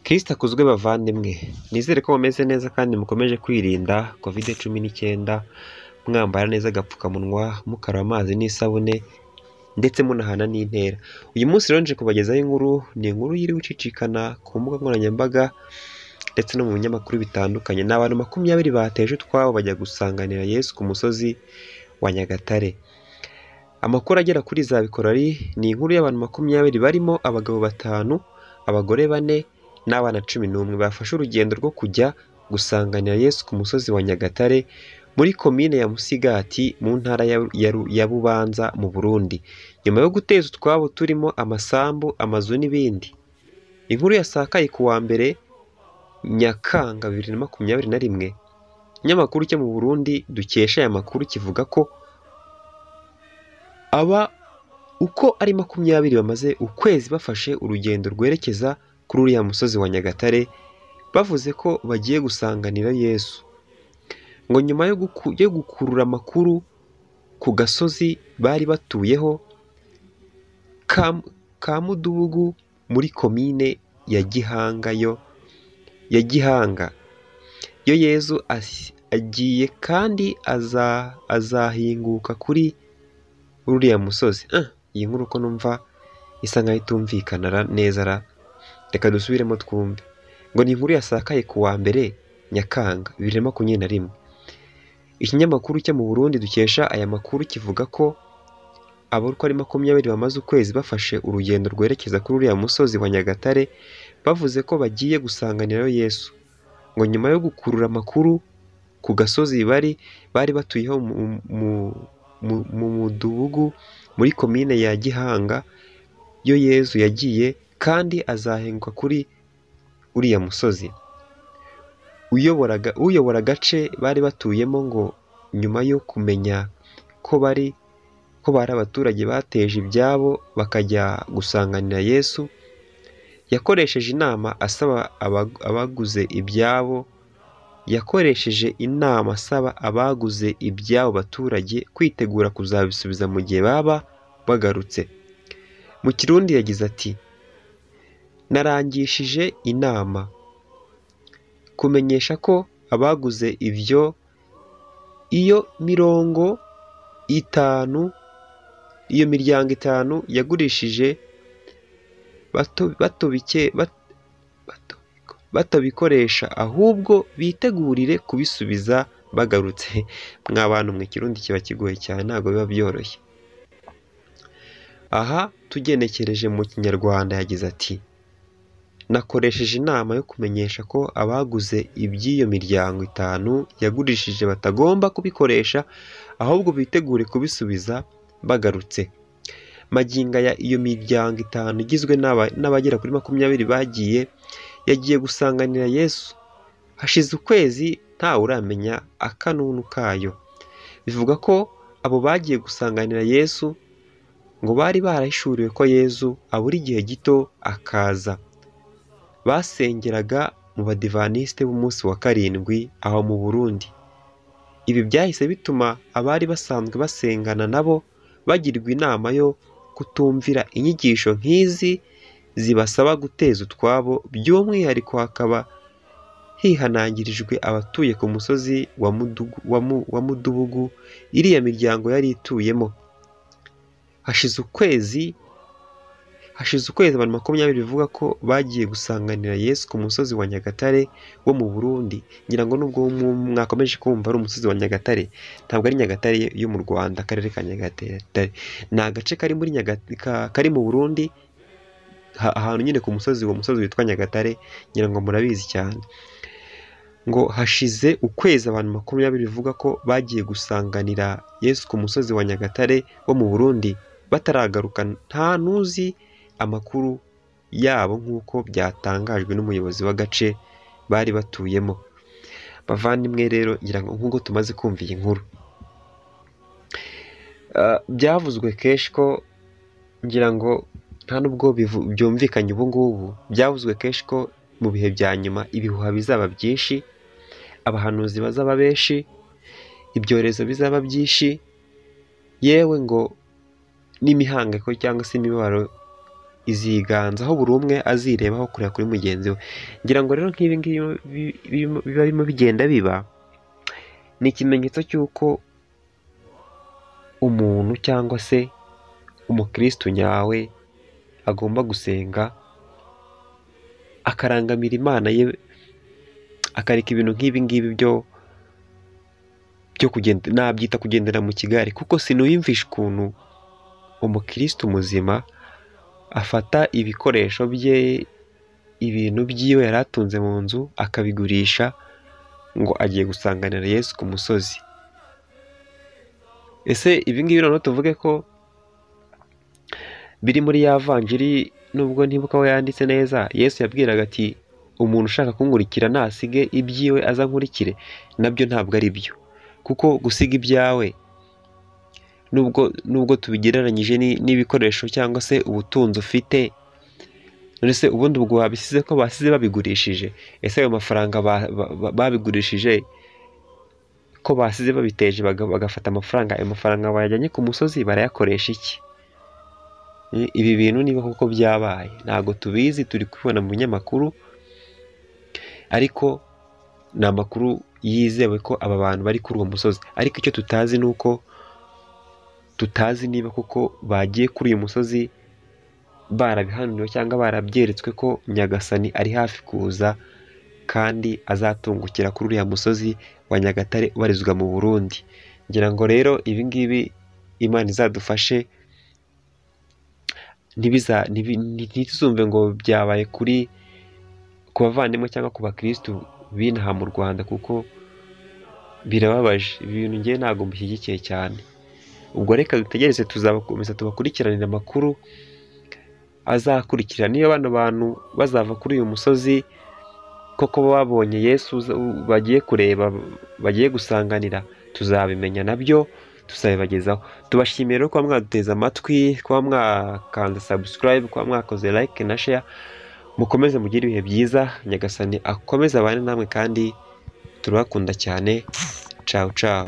Kristo akuzwe bavandimwe, nizere ko mumeze neza kandi mukomeje kwirinda Covid-19, mwambara neza agapfukamunwa, mukaraba amazi n'isabune ndetse munahana n'intera. Uyu munsi rero nje kubagezaho inkuru, ni inkuru yiriwe icicikana ku mbuga nkoranyambaga ndetse no mu binyamakuru bitandukanye. Ni abantu 20 bateje utwabo bajya gusanganira Yesu ku musozi wa Nyagatare. Amakuru agera kuri za bikorari ni inkuru y'abantu 20 barimo abagabo 5, abagore 4 n'abana 11 bafashe urugendo rwo kujya gusanganira Yesu ku musozi wa Nyagatare muri komine ya Musigati mu ntara ya Bubanza mu Burundi, nyuma yo guteza utwabo turimo amasambu, amazu n'ibindi. Inkuru yasakaye ku wa mbere Nyakanga 2021. Ikinyamakuru cyo mu Burundi dukesha aya makuru kivuga ko aba uko ari 20 bamaze ukwezi bafashe urugendo rwerekeza kuri uriya musozi wa Nyagatare, bavuze ko bagiye gusanganira Yesu. Ngo nyuma yo gukurura amakuru ku gasozi bari batuyeho ka Mudugudu muri komine ya Gihanga yo Yesu agiye kandi azahinguka kuri uriya musozi. Iyi nkuru ko numva isa nkaho itumvikana neza ra, reka dusubiremo twumve. Ngo ni inkuru yasakaye ku wa mbere Nyakanga 2021. Ikinyamakuru cyo mu Burundi dukesha aya makuru kivuga ko abo uko ari 20 bamaze ukwezi bafashe urugendo rwerekeza kuri uriya musozi wa Nyagatare, bavuze ko bagiye gusanganirayo Yesu. Ngo nyuma yo gukurura amakuru ku gasozi bari batuyeho mu mudugudu muri komine ya Gihanga yo Yesu yagiye kandi azahenguka kuri uriya musozi. Uyobora agace bari batuyemo ngo nyuma yo kumenya ko bari abaturage bateje ibyabo bakajya gusanganira Yesu, yakoresheje inama asaba abaguze ibyabo baturage kwitegura kuzabisubiza mu gihe baba bagarutse. Mu Kirundi yagize ati: narangishije inama kumenyesha ko abaguze ibyo iyo mirongo 5, iyo miryango 5 yagurishije batabikoresha, ahubwo bitegurire kubisubiza bagarutse. Mwa bantu mwe, Kirundi kiba kigoye cyane, ntabwo biba byoroshye. Aha tugenekereje mu Kinyarwanda yagize ati: nakoresheje inama yo kumenyesha ko abaguze iby'iyo miryango 5 yagurishije batagomba kubikoresha, ahubwo bitegure kubisubiza bagarutse. Magingo aya iyo miryango 5 igizwe n'abagera kuri 20 yagiye gusanganira Yesu. Hashize ukwezi ntawe uramenya akanunu kayo. Bivuga ko abo bagiye gusanganira Yesu ngo bari barahishuriwe ko Yesu abura igihe gito akaza. Basengeraga mu Badivaniste b'umunsi wa 7 aho mu Burundi. Ibi byahise bituma abari basanzwe basengana nabo bagirwa inama yo kutumvira inyigisho nk'izi zibasaba guteza utwabo, by'umwihariko hakaba hihanangirijwe abatuye ku musozi wa Mudugudu iriya miryango yari ituyemo. Hashize ukwezi abantu 20 bivuga ko bagiye gusanganira Yesu ku musozi wa Nyagatare wo mu Burundi. Ngira ngo nubwo mwakomeje kumva ari umusozi wa Nyagatare, ntabwo ari Nyagatare yo mu Rwanda, akarere ka Nyagatare ni agace kari muri kari mu Burundi, ahantu nyine ku musozi, uwo musozi witwa Nyagatare, ngira ngo murabizi cyane. Ngo hashize ukwezi abantu 20 bivuga ko bagiye gusanganira Yesu ku musozi wa Nyagatare wo mu Burundi bataragaruka, nta nuzi amakuru yabo nk'uko byatangajwe n'umuyobozi w'agace bari batuyemo. Bavandimwe rero, ngira ngo nk'uko tumaze kumva iyi nkuru, byavuzwe kenshi ko, ngira ngo nta nubwo byumvikanye ubu ngubu, byavuzwe kenshi ko mu bihe bya nyuma ibihuha bizaba byinshi, abahanuzi bazaba benshi, ibyorezo bizaba byinshi, yewe ngo n'imihangayiko cyangwa se imibabaro iziganza, aho buri umwe azirebaho kureba kuri mugenzi we. Ngira ngo rero nk'ibi ngibi biba birimo bigenda biba, ni ikimenyetso cy'uko umuntu cyangwa se umukristo nyawe agomba gusenga, akarangamira Imana ye, akareka ibintu nk'ibi ngibi byo kugenda, nabyita kugendera mu kigare, kuko sinuyumvisha ukuntu umukristo muzima afata ibikoresho bye, ibintu byiwe yari atunze mu nzu, akabigurisha ngo agiye gusanganira Yesu ku musozi. Ese ibi ngibi noneho tuvuge ko biri muri ya vanjiri, nubwo ntibuka aho yanditse neza, Yesu yabwiraga ati umuntu ushaka kunkurikira nasige ibyiwe aza nkurikire, nabyo ntabwo ari byo, kuko gusiga ibyawe nubwo tubigereranyije n'ibikoresho cyangwa se ubutunzi ufite, none se ubundi ubwo wabisize ko basize babigurishije? Ese ayo mafaranga babigurishije ko basize babiteje bagafata amafaranga, ayo mafaranga bayajyanye ku musozi barayakoresha iki? Ibi bintu niba koko byabaye ntabwo tubizi, turi kubibona mu binyamakuru, ariko ni amakuru yizewe ko aba bantu bari kuri uwo musozi. Ariko icyo tutazi ni uko tutazi niba koko bagiye kuri uyu musozi barabihanuriwe cyangwa barabyeretswe ko Nyagasani ari hafi kuza kandi azatungukira kuri uriya musozi wa Nyagatare ubarizwa mu Burundi. Ngira ngo rero ibi ngibi Imana izadufashe, ntituzumve ngo byabaye kuri ku bavandimwe cyangwa ku bakirisitu b'inaha mu Rwanda, kuko birababaje. Ibi bintu ngewe ntabwo mbishyigikiye cyane. Ubwo reka dutegereze, tuzabakomeza tubakurikiranire amakuru azakurikira, niba bano bantu bazava kuri uyu musozi koko babonye Yesu bagiye kureba, bagiye gusanganira, tuzabimenya nabyo tuzabibagezaho. Tubashimiye rero kuba mwaduteze amatwi, kuba mwakanze subscribe, kuba mwakoze like na share. Mukomeze mugire ibihe byiza, Nyagasani akomeze abane namwe kandi turabakunda cyane. Ciao ciao.